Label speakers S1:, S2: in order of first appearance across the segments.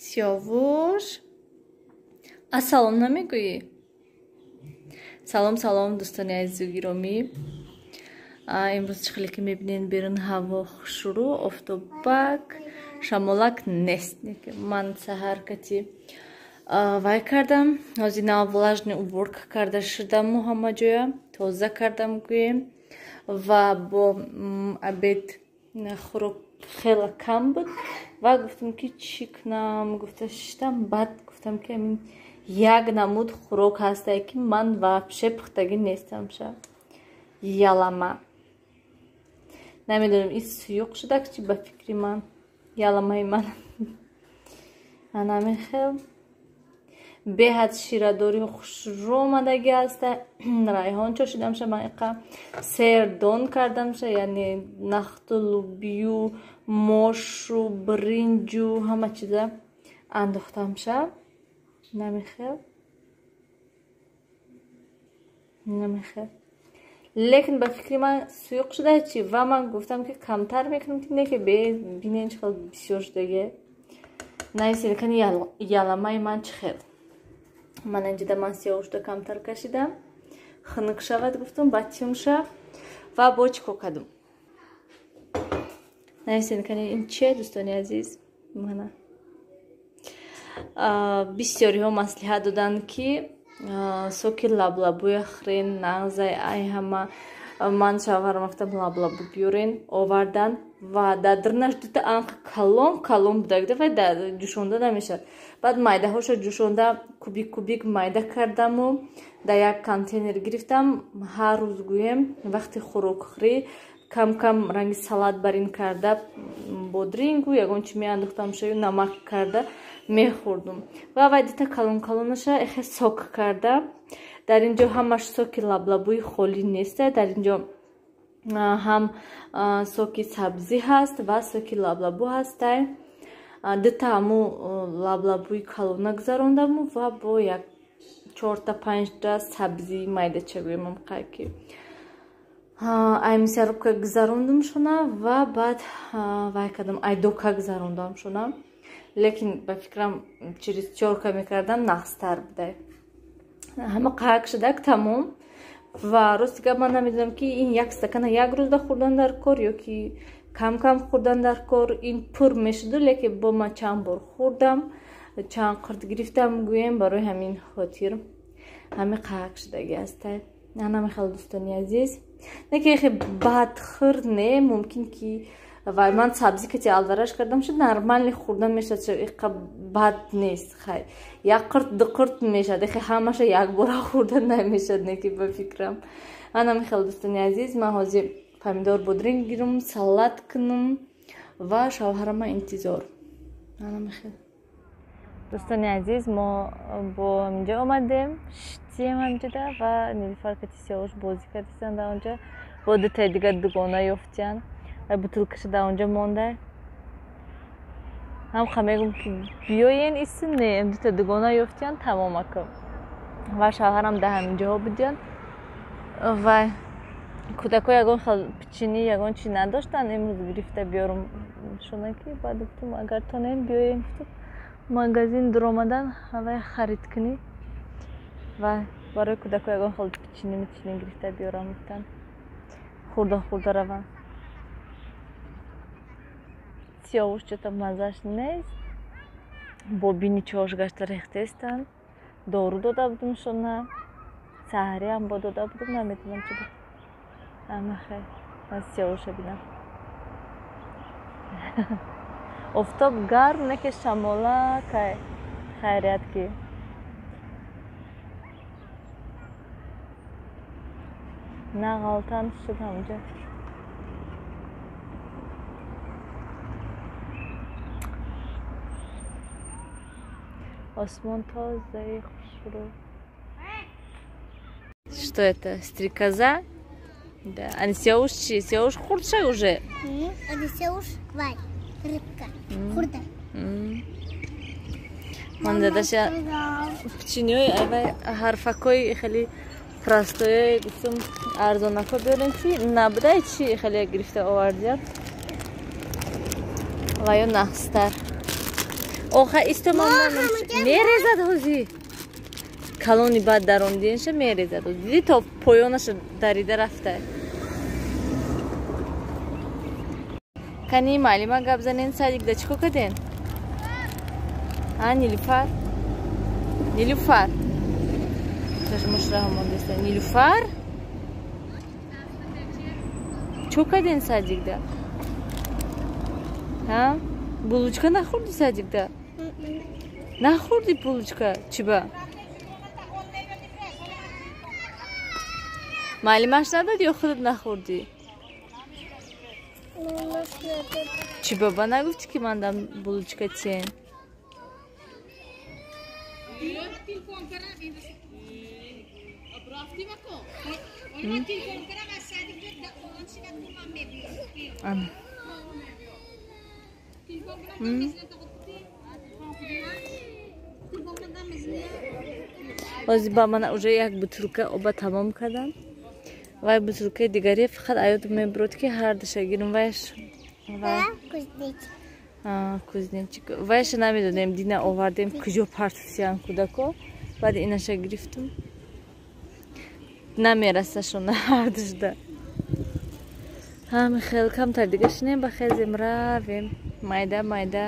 S1: Сиёвуш, ассалом намегӯӣ? Салом, салом, дӯстони азизу гиромӣ. Имрӯз чӣ хеле ки мебинед, берун ҳаво хушрӯ, офтобак, шамолак нест. Ман саҳар кати вай кардам, ҳозир нав влажный уборка карда шудаму ҳама ҷоя тоза кардам гӯем, ва бо обед хӯрок хеле кам буд ва гуфтам ки чӣ кунам, гуфта шиштам. Баъд гуфтам ки амин як намуд хӯрок ҳастае ки ман вообще пухтагӣ нестам, ша ялама. Намедонам, ин суюқ шудак чи, ба фикри ман яламаи ман анамихел беҳад ширадори хушрӯ омадагӣ ҳаста. Райҳон чошидамша, ман иқа сердон кардамша, яъне нахту лубию мошу биринҷу ҳама чиза андохтамша. Намихел, намихел, лекин ба фикри ман суюқ шуда чи, ва ман гуфтам ки камтар мекунам, ки не ки бинен чӣ хел бисёр шудаге. Нависед кани яламаи ман чӣ хел. Ман инҷида ман сиёҳушда камтар кашидам, хунук шавад гуфтам, баъд тюмша ва бо чӣ кор кардам. Нависед кани ин чие, дӯстони азиз? Мана бисёриҳо маслиҳат доданд ки соки лаблабуя хӯрен, нағзай ай ҳама. Ман шавҳарам рафтам лаблабу биёрен, овардан ва дар дурнаш дута анқа калон калон будагда ва ҷӯшонда намешавад. Баъд майдаҳоша ҷӯшонда кубик кубик майда кардаму дар як контейнер гирифтам. Ҳар рӯз гӯем вақти хӯрокхӯрӣ кам кам ранги салат барин карда, бодрингу ягон чи меандохтам шаю намак карда мехӯрдум. Ва вай дита калон калонаша эхе сок карда. Дар ин ҷо ҳамаш соки лаблабуи холӣ нест, дар ин ҷо ҳам соки сабзӣ ҳаст ва соки лаблабу ҳастай. Дута ҳаму лаблабуи калона гузарондаму ва бо як чорта панҷта сабзии майдача гӯем ҳамқай ки ай мясорубка гузарондумшона ва баъд вай кардам, айдока гузарондамшона. Лекин ба фикрам через тёрка мекардам нағзтар будай. Ҳама қаҳак шудак тамом. Ва рости гап ман намедонам ки ин як стакана як рӯзда хӯрдан дар кор ё ки кам кам хӯрдан дар кор. Ин пур мешуду, лекин бо ман чанд бор хӯрдам, чанд қурт гирифтам гӯем, барои ҳамин хотир ҳами қаҳак шудагӣ ҳастай. Анамихел дӯстони азиз, не ки хе бадхӯр не, мумкин ки вай ман сабзӣ кати алдараш кардам шуд, нормально хӯрдан мешавад, иқа бад нест. Хай як қурт ду қурт мешавад, эхе ҳамаша якбора хӯрдан намешавад, не ки ба фикрам. Анамихел дӯстони азиз, ман ҳозир помидор бодринг гирам, салат кунам ва шавҳарама интизор. Анамихел дӯстони азиз, мо бо инҷо омадем, шитием ҳамҷода ва Нилуфар кати Сиёвуш бозӣ кардистанд дар онҷо, бо дутаи дигар дугона ёфтиянд ва бутылкаша дар онҷо монда. Ҳамқа мегӯм ки биёен ису не, дута дугона ёфтиянд тамомаку. Ва шавҳарам дар ҳамин ҷоҳо будиянд ва кӯдакҳо ягон хел пичинӣ ягон чи надоштанд. Имрӯз гирифта биёрам шона ки баъд гуфтам агар тонем биёем, гуфтам магазин дуромадан ҳавай харид кунӣ ва барои кӯдакҳо ягон хел пичинӣ мичинӣ гирифта биёрам гуфтанд, хӯрда хӯрда раванд. Сиёвуш чота маззаш нест, бо бини чош гашта рехтестанд. Дору дода будум шона, саҳариам бо дода будум, намедонам чида. Амахе ман Сиёвуша бинам. Офтоб гарм не ки шамола кай хайрият ки. На ғалтан шуд ҳамҷо. Осмон тозаи хушрӯ. Что это? Стрекоза? Да. Ани Сиёвуш чи? Сиёвуш хурд шай уже?
S2: Ани Сиёвуш вай, рыбка. Хурда.
S1: Ман дадаша пичинёи айвай ҳарфакои хеле простое гуфтам арзонако биёрем чи набудай чи хеле гирифта овардиям ва ё нағзтар. Оха исто мерезад ҳози. Калони баъд дарондиенша мерезад. Диди то поёнаша дарида рафта. Кани маълима гап занен садик да чико каден? А, Нилуфар? Нилуфар. Чашмаш раҳ мондеста. Нилуфар? Чо каден садикда? Ҳа? Булочка нахӯрди садикда? Нахӯрди булочка? Чиба? Маълимаш надод ё худат нахӯрдӣ? Чи баба нагуфтӣ ки ман дам булочка тиен? Ҳозир ба мана уже як бутылка оба тамом кардам. Вай бутылкаи дигаре фақат аёд мебурд ки ҳар душа гирам вайш. Кузнечик. Вайша намедонем дина овардем куҷо партуфтиян кӯдако. Баъд инаша гирифтум. Намерасашона ҳардушда. Ҳами хел камтар дига шинем ба хезем равем. Майда майда.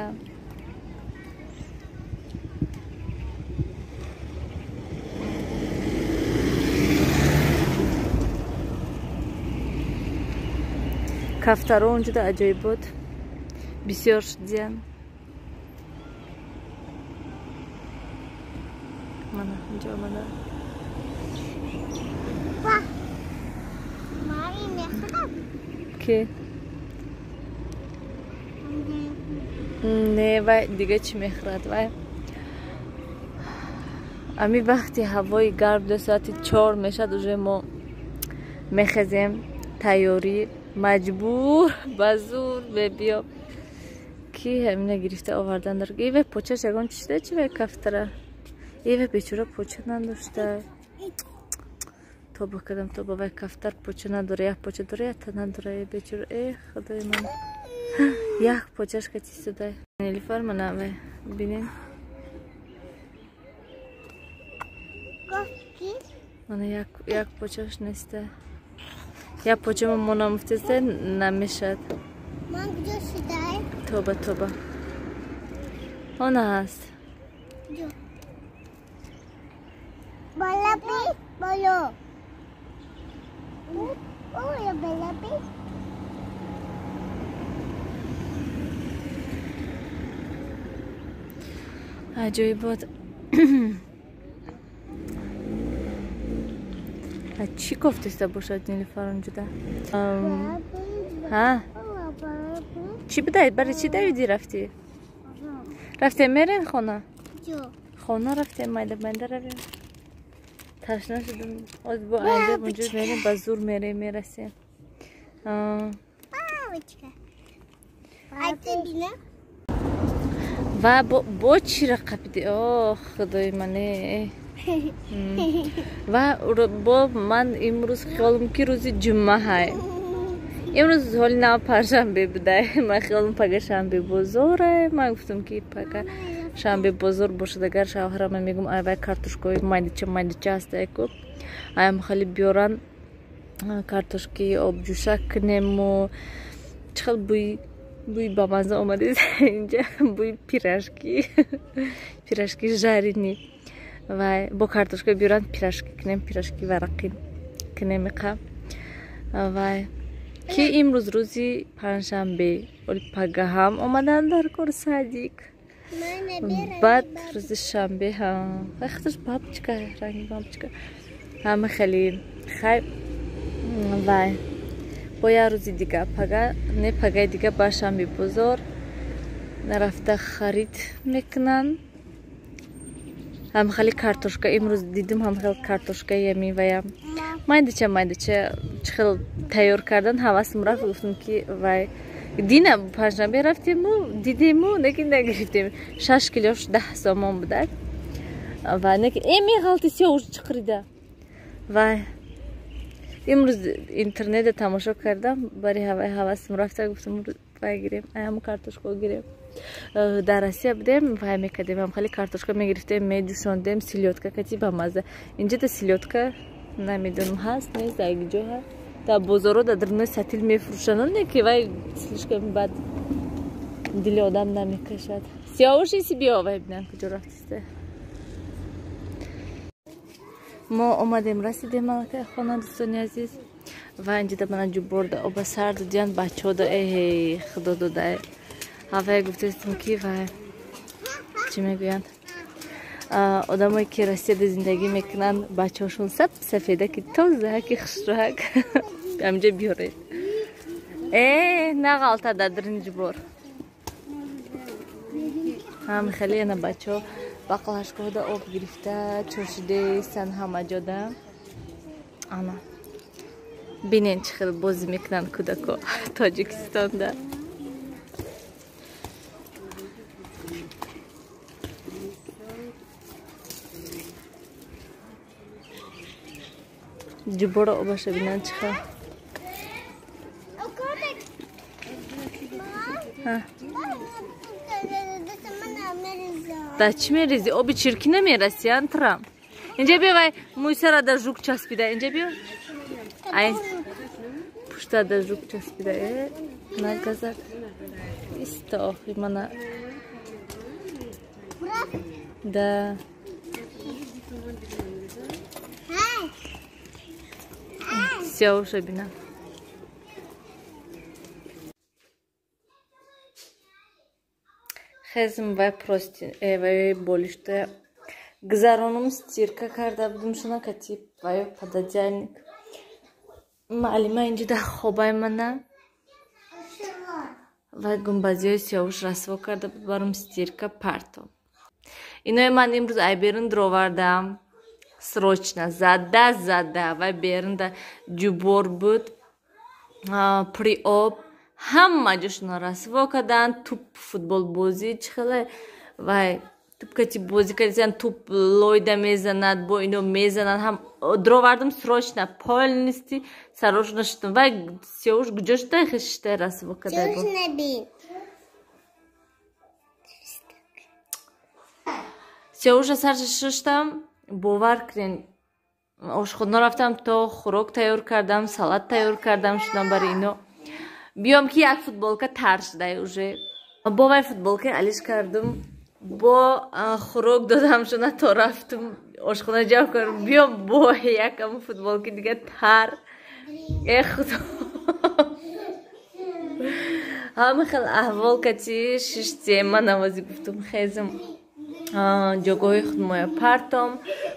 S1: Кафтаро онҷода аҷоибот бисёр шудиян. Мана инҷо омада. Ки? Не, вай дига чӣ мехӯрад вай? Ами вақти ҳавои гарм до соати 4 мешад уже мо мехезем тайёрӣ маҷбур ба зур мебиё ки ҳамина гирифта овардан дар иве почаш ягон чи шуда чи вай кафтара иве бечора поча надошта тоба кардам тоба вай кафтар поча надора як поча дора якта надора э бечора э худои ман як почаш катистода Нилуфар мана вай бинен мана як почаш неста. Я почему монамуфтезе намешад.
S2: Ман куҷо шудай?
S1: Тоба тоба. Она ҳаст.
S2: Бола би боло. Ола бола би.
S1: Аҷоибот. Чӣ кофтиста бошад Нилуфар онҷода? Ҳа? Чӣ будай? Барои чӣ давидӣ рафтӣ? Рафтем мерен хона? Хона рафтем, майда майда равем. Ташна шудем. Оз бо айнҷа онҷо мерем, ба зур мерем, мерасем. Ва бо чӣ рақабиди? Ох, худои мане. Ва бо ман имрӯз хиёлам ки рӯзи ҷумъа ҳай. Имрӯз ҳоли нав панҷшанбе будай. Ман хиёлам пага шанбе бозорай. Ман гуфтам ки пага шанбе бозор бошад агар шавҳарама мегум ай вай картошкаҳои майдича майдича ҳастай ку. Аям хали биёран картошки обҷӯша кунему чӣ хел бӯи бамаза омадед инҷа бӯи пирожки пирожки жарини. Вай бо картошка биёранд пирожки кунем, пирожки варақӣ кунем иқа. Вай ки имрӯз рӯзи панҷшанбе оли пагаҳам омадан дар кор садик. Баъд рӯзи шанбе ҳам худаш бабочка ранги бабочка ҳама хеле хай вай бо як рӯзи дига пага не пагаи дига ба шанбе бозор рафта харид мекунанд. Ҳам хеле картошка имрӯз дидим ҳам хел картошка ями вая майдача майдача чӣ хел тайёр кардан ҳавасам рафт гуфтам ки вай дина панҷшанбе рафтему дидему лекин нагирифтем 6 килош 10 сомон будад ва неки меғалти сиё уж чиқрида вай имрӯз интернетда тамошо кардам бари ҳавай ҳавасам рафта гуфтам вай гирем ай ҳамун картошка гирем. Дар Россия будем, вай мекардем, ҳам хеле картошка мегирифтем, меҷӯшондем, селёдка кати ба маза. Инҷа да селёдка намедонам ҳаст, нест, дар ҷо ҳаст. Дар бозоро дар даруни сатил мефурӯшанд, не ки вай слишком бад дили одам намекашад. Сиёвуш иси биё, вай бинам куҷо рафтиста. Мо омадем, расидем малакаи хона, дӯстони азиз. Ва инҷа мана ҷуборда оба сар додиян бачаҳо да эҳей худо додай. Ҳавае гуфтастем ки вай чӣ мегӯянд? Одамое ки Россияда зиндагӣ мекунанд, бачаҳошон саб сафеда ки тоза ки хушрӯҳак. Ҳаминҷа биёред. Нағалта дар даруни ҷубор. Ҳам хеле яна бачаҳо бақлашкоҳда об гирифта чошидаистанд ҳама ҷода. Ана бинен чӣ хел бозӣ мекунанд кӯдако Тоҷикистонда. Ҷуборо обаша бинанд чӣ хел. Да чӣ мерезӣ? Оби чиркӣ намераси, антрам. Инҷа биё, вай мӯйсара дар жук часпида. Инҷа биё. Ай пушта дар жук часпида. Нагазад. Исто охи мана. Да. Сиёвуша бинам. Хезм вай прости, вай болишта гузаронум стирка карда будум шуна кати вай пододеяльник. Маълима инҷа дар хобай мана. Вай гумбазиҳои сиёвуш расво карда буд баром стирка парто. Иное ман имрӯз ай берун дуровардам. Срочно зада зада вай берун да ҷубор буд. Пури об ҳама ҷошона расво карданд. Туп футболбозӣ чӣ хеле вай туп кати бозӣ кардисан, туп лойда мезанад, бо ино мезанад. Ҳам дуровардам срочно полностью сарошона шудам. Вай сиёвуш куҷо шуда хешишта расво карда. Сиёвуша сарша шуштам, бовар кунед, ошхона рафтам то хӯрок тайёр кардам, салат тайёр кардам, шудам барои ино. Биём ки як футболка тар шудай уже. Бо вай футболка алиш кардам, бо хӯрок додам шуна то рафтам ошхона ҷамъ кардам. Биём бо якам футболки дига тар. Э худо. Ҳама хел аҳвол кати шиштем. Ман навози гуфтум хезм ҷогоҳи худмоя партом,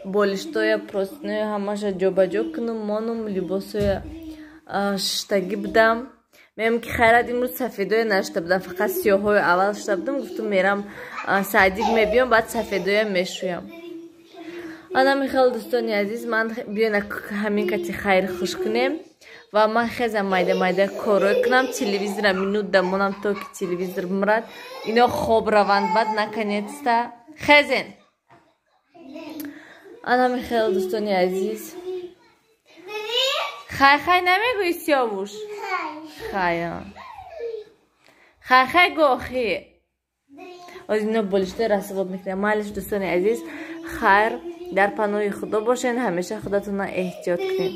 S1: болиштоя, простиноя ҳамаша ҷобаҷо кунум, монум, либосоя шиштагӣ будам. Мегӯям ки хайрат имрӯз сафедоя нашта будам, фақат сиёҳҳои аввал шуда будам. Гуфтум мерам саъдик мебиём, баъд сафедоя мешӯям. Ана михел дӯстони азиз, ман биёна ҳамин кати хайр хуш кунем ва ман хезам майда майда корой кунам, телевизора минут дамонам то ки телевизор бимрад, ино хоб раванд, баъд наконец-то хезен. Ана михел дӯстони азиз. Хай хай намегӯӣ сиёвуш? Хай. Хай хай гохи. Оз ино болишта расвоб мекунам. Майлиш дӯстони азиз, хайр, дар паноҳи худо бошед, ҳамеша худатонро эҳтиёт кунед.